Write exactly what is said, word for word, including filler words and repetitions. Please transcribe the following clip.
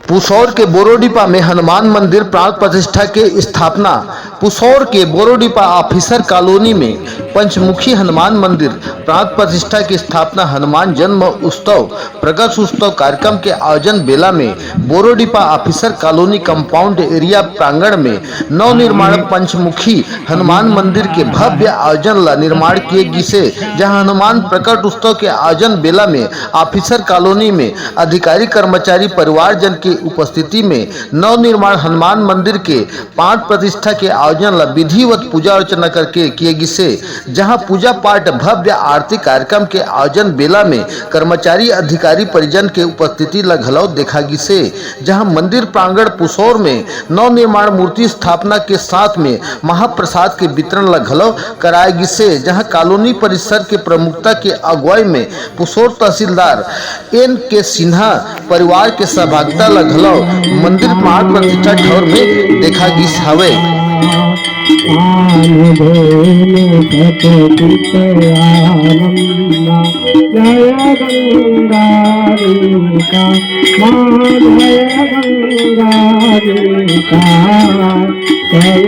पुसौर के बोरोडीपा में हनुमान मंदिर प्राण प्रतिष्ठा के स्थापना। पुसौर के बोरोडीपा ऑफिसर कॉलोनी में पंचमुखी हनुमान मंदिर प्राण प्रतिष्ठा की स्थापना हनुमान जन्म उत्सव प्रकाश उत्सव कार्यक्रम के आयोजन बेला में बोरोडीपा ऑफिसर कॉलोनी कंपाउंड एरिया प्रांगण में नवनिर्माण पंचमुखी हनुमान मंदिर के भव्य आयोजन ला निर्माण किए गिसे, जहां हनुमान प्रकट उत्सव के आयोजन बेला में ऑफिसर कॉलोनी में अधिकारी, कर्मचारी, परिवारजन के उपस्थिति में नवनिर्माण हनुमान मंदिर के प्राण प्रतिष्ठा के आयोजन ला विधिवत पूजा अर्चना करके किए गिसे, जहां पूजा पाठ, भव्य आरती कार्यक्रम के आयोजन बेला में कर्मचारी, अधिकारी, परिजन के उपस्थिति ला घलो देखा गिसे, जहां मंदिर प्रांगण पुसौर में नवनिर्माण मूर्ति स्थापना के साथ में महाप्रसाद के वितरण ला घलो कराए गिसे, जहां कॉलोनी परिसर के प्रमुखता के अगुवाई में पुसौर तहसीलदार एन के सिन्हा परिवार के सहभागिता ला घलो मंदिर प्राण प्रतिष्ठा ठौर में देखा गिस हवे। जय गंगा रेणुका, माँ जय गंगा रेणुका, जय